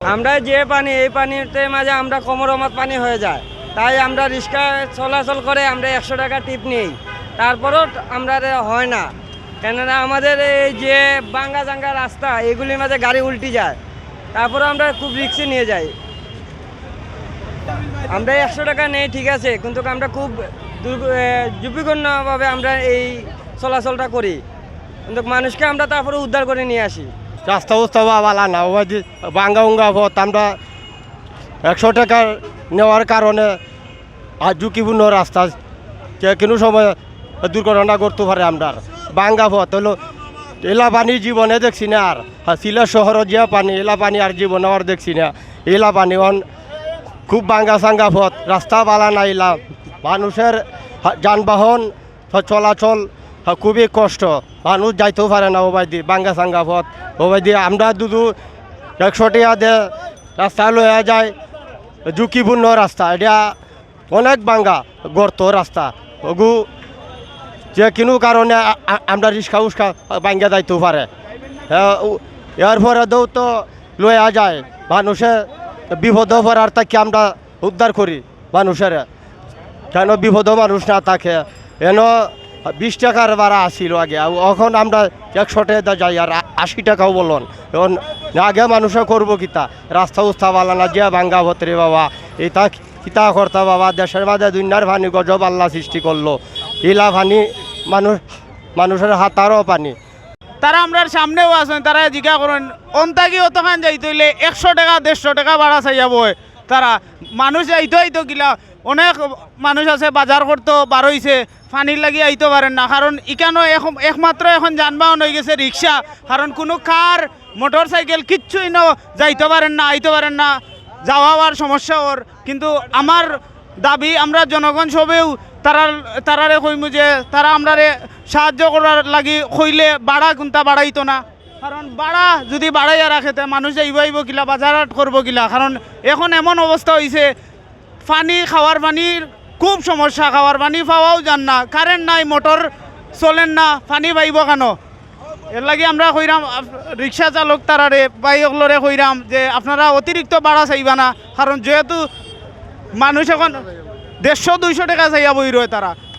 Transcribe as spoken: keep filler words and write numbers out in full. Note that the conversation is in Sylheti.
আমরা যে পানি, এই পানিতে মাঝে আমরা কোমর অমাত পানি হয়ে যায়, তাই আমরা রিক্সা চলাচল করে আমরা একশো টাকা টিপ নেই, তারপরও আমরা হয় না। কেননা আমাদের এই যে বাঙ্গা জাঙ্গা রাস্তা, এগুলির মাঝে গাড়ি উল্টি যায়, তারপরে আমরা খুব রিক্সে নিয়ে যাই। আমরা একশো টাকা নেই, ঠিক আছে, কিন্তু আমরা খুব দুর্গ-, এ, ঝুঁকিপূর্ণভাবে আমরা এই চলাচলটা করি, কিন্তু মানুষকে আমরা তারপরে উদ্ধার করে নিয়ে আসি। রাস্তা উস্তা বা ভালা না, ওবায়দি ভাঙ্গা উঙ্গা পথ, আমরা একশো টাকা নেওয়ার কারণে আর ঝুঁকিপূর্ণ রাস্তা, যে কোনো সময় দুর্ঘটনা ঘটতে পারে। আমরার ভাঙ্গা পথ হলো, এলা পানি জীবনে দেখছি না আর। আর সিলেট শহরর যে পানি, এলা পানি আর জীবনে আর দেখছি না। এলা পানি অন খুব ভাঙ্গা সাঙ্গা পথ, রাস্তা ভালা না এলা। মানুষের হা-, যানবাহন চ-, চলাচল, হা, খুবই কষ্ট। মানুষ যাইতেও পারে না ওবায়দি, ভাঙ্গা সাঙ্গা পথ। ওবায়দি আমরা দুদু একশো টাকা দে রাস্তা লইয়া যায়, ঝুঁকিপূর্ণ রাস্তা। এটা অনেক ভাঙ্গা গর্ত রাস্তা। ওগু যে কোনো কারণে আ-, আ-, আমরা রিক্সা উস্কা ভাঙ্গা যাইতেও পারে। হ্যাঁ, উ-, এরপরে দৌ তো লইয়া যায়, মানুষে বিপদ পড়ার থাকি আমরা উদ্ধার করি মানুষের। কেন বিপদ মানুষ না থাকে? এন বিশ টাকার ভাড়া আসিল আগে, আর এখন আমরা একশো টাকা যাই আর আ-, আশি টাকাও বলন। এখন আগে মানুষে করবো কিতা? রাস্তা উস্তা ভালা না, যে ভাঙ্গা পথ রে বাবা, এটা কিতা করতা বাবা? দেশের মাঝে দুনিয়ার পানি গজব আল্লাহ সৃষ্টি করলো, ইলা পানি মানুষ, মানুষের হাতারও পানি। তারা আমরার সামনেও আছেন, তারা জিজ্ঞা করেন, অন্তাকি অতখান যাইতে হইলে একশো টাকা, দেড়শো টাকা ভাড়া চাইয়া বয়। তারা মানুষ যাইতো আইতো কিলা, অনেক মানুষ আছে বাজার করতো বার হইছে, পানির লাগি আইতো পারেন না, কারণ ইকানো এক-, একমাত্র এখন যানবাহন হয়ে গেছে রিক্সা, কারণ কোনো কার, মোটর সাইকেল কিচ্ছুই ন যাইতো পারেন না, আইতো পারেন না, যাওয়া আওয়ার সমস্যা ওর। কিন্তু আমার দাবি, আমরা জনগণ সবেউ তারার, তারারে কইমু যে তারা আমরারে সাহায্য করার লাগি কইলে ভাড়া কুন্তা বাড়াইতো না, কারণ ভাড়া যদি বাড়াইয়া রাখে তে মানুষ যাইবো আইবো কিলা, বাজার হাট করবো কিলা? কারণ এখন এমন অবস্থা হইছে, পানি, খাওয়ার পানির খুব সমস্যা, খাওয়ার পানি পাওয়াও যার না, কারেন্ট নাই, মোটর চলের না, পানি পাইবো কেন? এর লাগি আমরা কইরাম, আপ-, রিক্সা চালক তারারে, ভাই অকলরে কইরাম যে আপনারা অতিরিক্ত ভাড়া চাইবা না, কারণ যেহেতু মানুষ এখন দেড়শো দুইশো টাকা চাইয়া বই রয় তারা।